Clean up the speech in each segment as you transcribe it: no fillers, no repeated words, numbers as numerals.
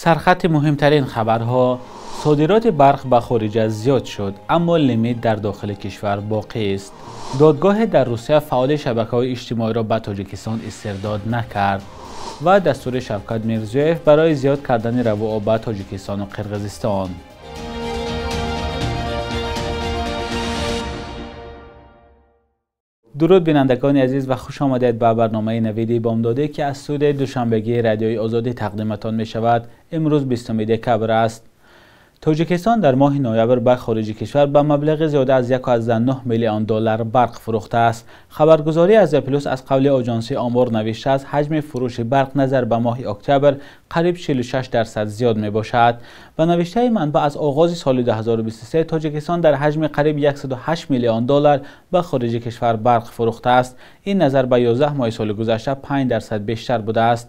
Сархати муҳимтарин хабарҳо: содироти барқ ба хориҷа зиёд шуд, аммо лимит дар дохили кишвар боқӣ аст. Додгоҳе дар Русия фаъоли шабакаҳои иҷтимоиро ба Тоҷикистон истирдод накард ва дастури Шавкат Мирзиёев барои зиёд кардани раву об ба Тоҷикистону Қирғизистон. Дуруд бинандагони азиз ва хуш омадед ба барномаи навиди бомдодӣ, ки аз студияи душанбегии Радиои Озодӣ тақдиматон мешавад. Имрӯз 20 декабр аст. Тоҷикистон дар моҳи ноябр ба хориҷи кишвар ба маблағи зиёда аз 1,9 миллион доллар барқ фурӯхтааст. Хабаргузории Азия Плюс аз қавли оҷонсии омор навиштааст, ҳаҷми фурӯши барқ назар ба моҳи октябр қариб 46% зиёд мебошад. Ба навиштаи манбаъ, аз оғози соли 2023 Тоҷикистон дар ҳаҷми қариб 108 миллион доллар ба хориҷи кишвар барқ фурӯхтааст. Ин назар ба 11 моҳи соли гузашта 5% бештар будааст.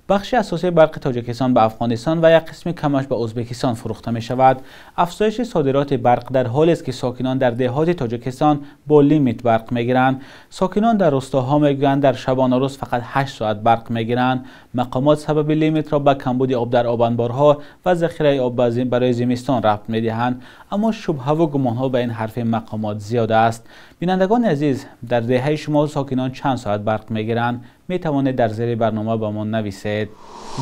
Бахши асосии барқи Тоҷикистон ба Афғонистон ва як қисми камаш ба Ӯзбекистон фурӯхта мешавад. Афзоиши содироти барқ дар ҳолест, ки сокинон дар деҳоти Тоҷикистон бо лимит барқ мегиранд. Сокинон дар рустоҳо мегӯянд, дар шабонарӯз фақат 8 соат барқ мегиранд. Мақомот сабаби лимитро ба камбуди об дар обанборҳо ва захираи об барои зимистон рабт медиҳанд, аммо шубҳаву гумонҳо ба ин ҳарфи мақомот зиёд аст. Бинандагони азиз, дар деҳаи шумо сокинон чанд соат барқ мегиранд? Метавонед дар зери барнома ба мо нависед.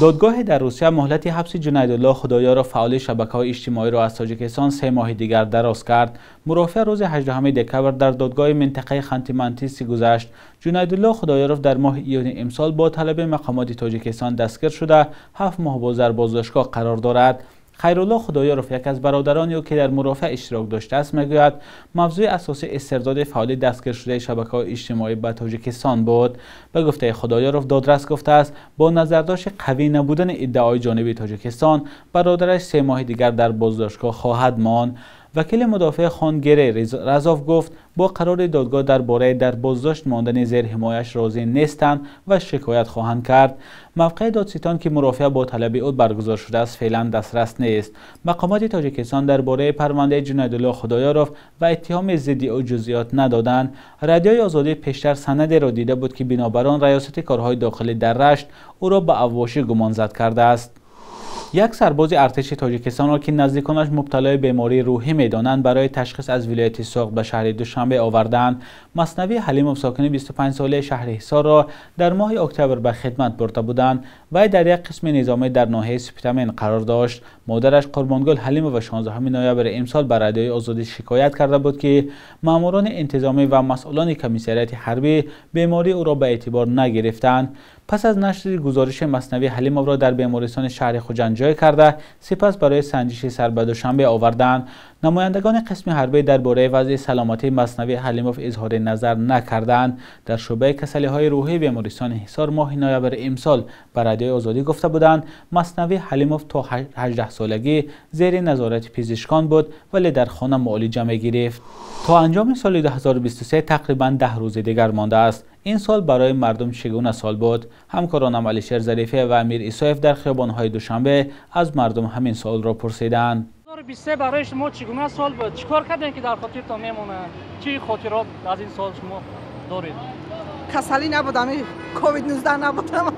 Додгоҳе дар Русия муҳлати ҳабси Ҷунайдулло Худоёров, фаъоли шабакаҳои иҷтимоиро аз Тоҷикистон 3 моҳи дигар дароз кард. Мурофиа рӯзи 18 декабр дар додгоҳи минтақаи Ханти-Мансийский гузашт. Ҷунайдулло Худоёров дар моҳи июни имсол бо талаби мақомоти Тоҷикистон дастгир шуда, 7 моҳ боз дар боздоштгоҳ қарор дорад. Хайрулло Худоёров, яке аз бародарони ӯ, ки дар мурофиа иштирок доштааст, мегӯяд, мавзӯи асосии истирдоди фаъоли дастгиршудаи шабакаҳои иҷтимоӣ ба Тоҷикистон буд. Ба гуфтаи Худоёров, додрас гуфтааст, бо назардошти қавӣ набудани иддаои ҷониби Тоҷикистон, бародараш 3 моҳи дигар дар боздоштгоҳ хоҳад монд. Вакили мудофеъ Хонгерей Разов гуфт, бо қарори додгоҳ дар бораи дар боздошт мондани зерҳимояш розӣ нестанд ва шикоят хоҳанд кард. Мавқеи додситон, ки мурофиа бо талаби ӯ баргузор шудааст, феълан дастрас нест. Мақомоти Тоҷикистон дар бораи парвандаи Ҷунайдулло Худоёров ва иттиҳоми зидди ӯ ҷузъиёт надоданд. Радиои Озодӣ пештар санадеро дида буд, ки бинобар он Раёсати корҳои дохилӣ дар Рашт ӯро ба авбошӣ гумонзад кардааст. Як сарбози артиши Тоҷикистонро, ки наздиконаш мубталои бемории рӯҳӣ медонанд, барои ташхис аз вилояти Суғд ба шаҳри Душанбе овардаанд. Маснавӣ Ҳалимов, сокини 25-солаи шаҳри Ҳисорро дар моҳи октябр ба хидмат бурда буданд. Вай дар як қисми низомӣ дар ноҳияи Спитамен қарор дошт. Модараш Қурбонгул Ҳалимова 16 ноябри имсол ба Радиои Озодӣ шикоят карда буд, ки маъмурони интизомӣ ва масъулони комиссариати ҳарбӣ бемории ӯро ба эътибор нагирифтанд. Пас аз нашри гузориши Маснавӣ Ҳалимовро дар бемористони шаҳри Хуҷанд ҷой карда, сипас барои санҷиши сар ба Душанбе оварданд. Намояндагони қисми ҳарбӣ дар бораи вазъи саломатии Маснавӣ Ҳалимов изҳори назар накарданд. Дар шӯъбаи касалиҳои рӯҳии бемористони Ҳисор моҳи ноябри имсол ба Радиои Озодӣ гуфта буданд, Маснавӣ Ҳалимов то 18 солагӣ зери назорати пизишкон буд, вале дар хона муолиҷа мегирифт. То анҷоми соли 2023 тақрибан 10 рӯзи дигар мондааст. Ин сол барои мардум чӣ гуна сол буд? Ҳамкоронам Алишер Зарифӣ ва Амир Исоев дар хиёбонҳои Душанбе аз мардум ҳамин суолро пурсиданд. 2023 барои шумо чӣ гуна сол буд? Чӣ кор кардем, ки дар хотиртон мемонад? Чӣ хотирот аз ин сол шумо доред? Касалӣ набуд, ами ковид 19 набудам.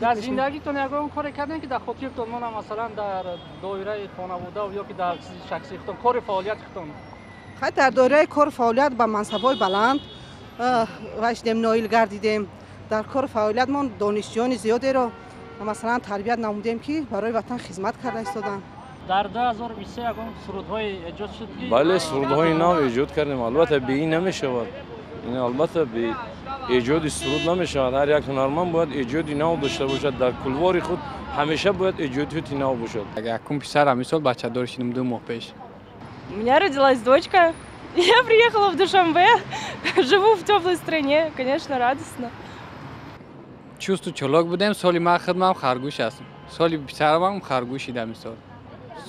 Дар зиндагитон ягон коре кардем, ки дар хотиртон монад, масалан, дар доираи хонавода ё ки дар чизи шахсии худтон, кори фаъолияти худтон? Хай, дар доираи кор фаъолият ба мансабҳои баланд вайшидем, ноил гардидем. Дар кори фаъолиятмон донишҷӯёни зиёдеро, масалан, тарбият намудем, ки барои ватан хизмат карда истоданд. Дар 2023 ягон сурудҳое эҷод шуд, ки Бале, сурудҳои нав эҷод кардем. Албатта, бе ин намешавад. Ин, албатта, бе эҷоди суруд намешавад. Ҳар як ҳунарманд бояд эҷоди нав дошта бошад. Дар кулвори худ ҳамеша бояд эҷодиёти нав бошад. Якум писарам имсол бачадор шудем, 2 моҳ пеш. У меня родилась дочка. Я приехала в Душанбе, живу в теплой стране, конечно, радостно. Чусту чолок будем. Соли ман худмам харгӯш аст, соли писарамам харгӯшидам. Имсол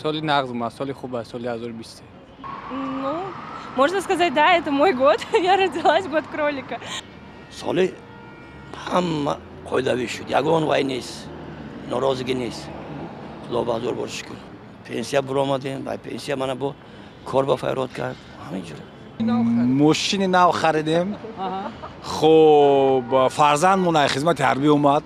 соли нағз омад, соли хуб аст, соли 2023. Ну, можно сказать, да, это мой год. Я родилась в год кролика. Соли ҳама қоидавӣ шуд, ягон вай нест, норозигӣ нест, Худо ба ҳазор бор шукр. Пенсия буромадем ва пенсия мана бо кор ба файрод кард, ҳамин ҷур. Мошини нав харидем. Хуб, фарзандмон ай хизмати ҳарбӣ омад.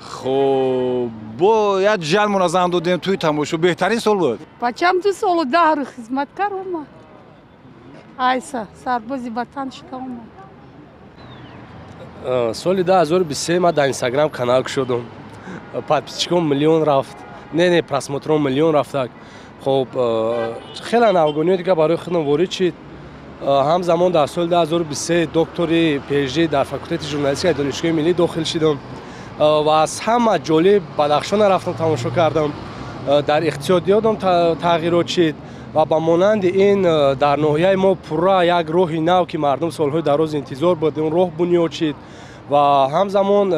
Хуб. Бо як ҷалмона зан додем, туи тамошо беҳтарин сол буд. Бачам 2 солу 10 рӯз хизмат кард, омад. Айса сарбози ватан шуда омад. Соли 2023 ман дар Инстаграм канал кушодам. Подписчиком миллион рафт. Не, просмотром миллион рафтак. Хоб, хеле навгониҳо дига барои худам ворид шид. Ҳамзамон дар соли 2023 доктори PhD дар факултети журналистикаи Донишгоҳи миллӣ дохил шидам ва аз ҳама ҷолиб Бадахшона рафтам, тамошо кардам. Дар иқтисодиётам тағйирот шид ва ба монанди ин дар ноҳияи мо пурра як роҳи нав, ки мардум солҳои дароз интизор буд, он роҳ бунёд шид. Ва ҳамзамон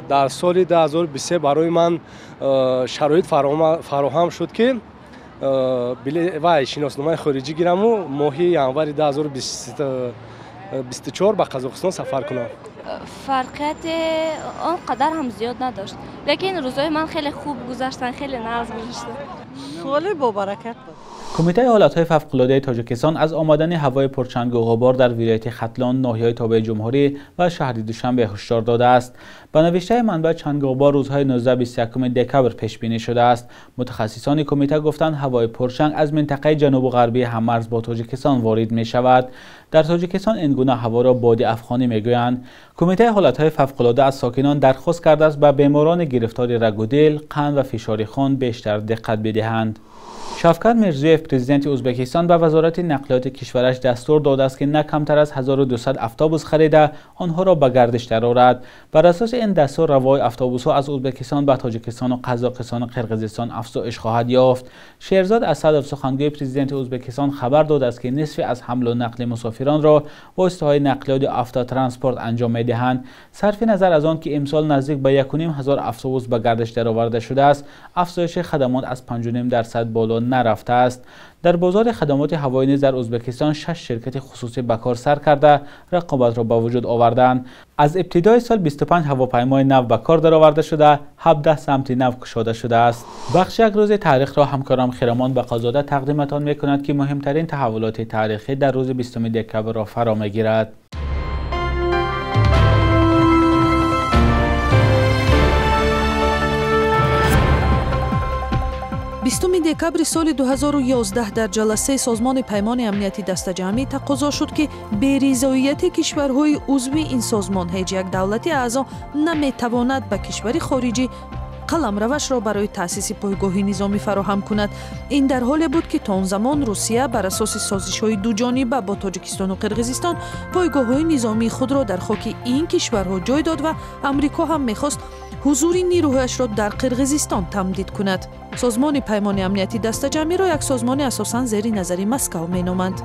дар соли 2023 барои ман шароит фароҳам шуд, ки вай шиносномаи хориҷӣ гираму моҳи январи 2024 ба Қазоқистон сафар кунам. Фарқияти он қадар ҳам зиёд надошт, лекин рӯзҳои ман хеле хуб гузаштанд, хеле нағз гузаштанд. Соли бобаракат буд. Кумитаи ҳолатҳои фавқулодаи Тоҷикистон аз омадани ҳавои пурчангу ғубор дар вилояти Хатлон, ноҳияи тобеи ҷумҳурӣ ва шаҳри Душанбе ҳушдор додааст. Ба навиштаи манбаъ, чангу ғубор рӯзҳои 19-21 декабр пешбинӣ шудааст. Мутахассисони кумита гуфтанд, ҳавои пурчанг аз минтақаи ҷанубу ғарбии ҳаммарз бо Тоҷикистон ворид мешавад. Дар Тоҷикистон ин гуна ҳаворо боди афғонӣ мегӯянд. Кумитаи ҳолатҳои фавқулода аз сокинон дархост кардааст ба беморони гирифтори рагу дил, қанд ва фишори хун бештар диққат бидиҳанд. Шавкат Мирзиёев, президенти Ӯзбекистон, ба вазорати нақлиёти кишвараш дастур додааст, ки на камтар аз 1200 автобус харида онҳоро ба гардиш дарорад. Бар асоси ин дастур равои автобусҳо аз Ӯзбекистон ба Тоҷикистону Қазоқистону Қирғизистон афзоиш хоҳад ёфт. Шерзод Асадов, сухангӯи президенти Ӯзбекистон, хабар додааст, ки нисфи аз ҳамлу нақли мусофиронро воситаҳои нақлиёти автотранспорт анҷом медиҳанд. Сарфи назар аз он ки имсол наздик ба 1500 автобус ба гардиш дароварда шудааст, афзоиши хадамот аз 5,5% боло нарафтааст. Дар бозори хадамоти ҳавоӣ низ дар Ӯзбекистон 6 ширкати хусусӣ ба кор сар карда рақобатро ба вуҷуд оварданд. Аз ибтидои сол 25 ҳавопаймои нав ба кор дароварда шуда, 17 самти нав кушода шудааст. Бахши як рӯзи таърихро ҳамкорам Хирамон Бақозода тақдиматон мекунад, ки муҳимтарин таҳаввулоти таърихӣ дар рӯзи 20 декабрро фаро мегирад. 20 декабри соли 2011 дар ҷаласаи Созмони Паймони Амнияти Дастаҷамъӣ тақозо шуд, ки беризоияти кишварҳои узви ин созмон ҳеҷ як давлати аъзо наметавонад ба кишвари хориҷӣ қаламравашро барои таъсиси пойгоҳи низомӣ фароҳам кунад. Ин дар ҳоле буд, ки то он замон Русия бар асоси созишҳои дуҷониба бо Тоҷикистону Қирғизистон пойгоҳҳои низомии худро дар хоки ин кишварҳо ҷой дод ва Амрико ҳам мехост ҳузури нирӯҳояшро дар Қирғизистон тамдид кунад. Созмони Паймони Амнияти Дастаҷамъиро як созмони асосан зери назари Москав меноманд.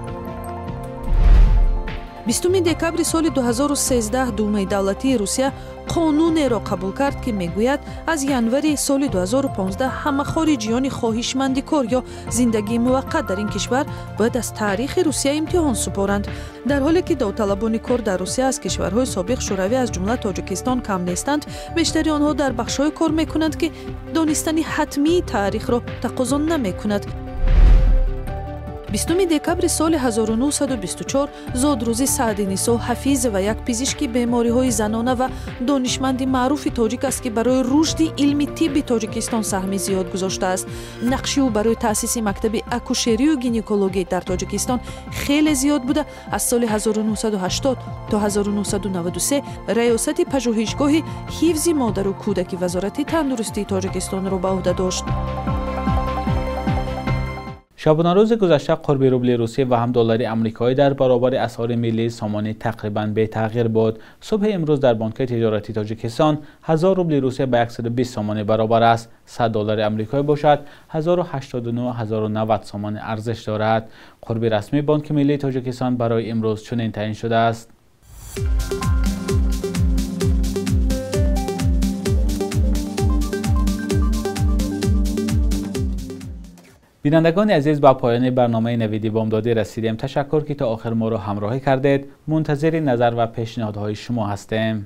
20 декабри соли 2013 Думаи давлатии Русия қонунеро қабул кард, ки мегӯяд аз январи соли 2015 ҳама хориҷиёни хоҳишманди кор ё зиндагии муваққат дар ин кишвар бояд аз таърихи Русия имтиҳон супоранд. Дар ҳоле ки довталабони кор дар Русия аз кишварҳои собиқ Шӯравӣ аз ҷумла Тоҷикистон кам нестанд, бештари онҳо дар бахшҳое кор мекунанд, ки донистани ҳатмии таърихро тақозо намекунад. 20 декабри соли 1924 зодрӯзи Саъдинисо Ҳафизова, як пизишки бемориҳои занона ва донишманди маъруфи тоҷик аст, ки барои рушди илми тибби Тоҷикистон саҳми зиёд гузоштааст. Нақши ӯ барои таъсиси мактаби акушерию гинекологӣ дар Тоҷикистон хеле зиёд буда, аз соли 1980 то 1993 раёсати пажӯҳишгоҳи ҳифзи модару кӯдаки Вазорати тандурустии Тоҷикистонро ба ӯҳда дошт. Шабонарӯзи гузашта қурби рубли русӣ ва ҳам доллари амрикоӣ дар баробари асъори миллии сомонӣ тақрибан бетағйир буд. Субҳи имрӯз дар бонки тиҷоратии Тоҷикистон 1000 рубли русия ба 120 сомонӣ баробар аст. 100 доллари амрикоӣ бошад 1089-1090 сомонӣ арзиш дорад. Қурби расмии Бонки миллии Тоҷикистон барои имрӯз чунин таъин шудааст. Бинандагони азиз, ба поёни барномаи Навиди Бомдодӣ расидем. Ташаккур, ки то охир моро ҳамроҳӣ кардед. Мунтазири назар ва пешниҳодҳои шумо ҳастем.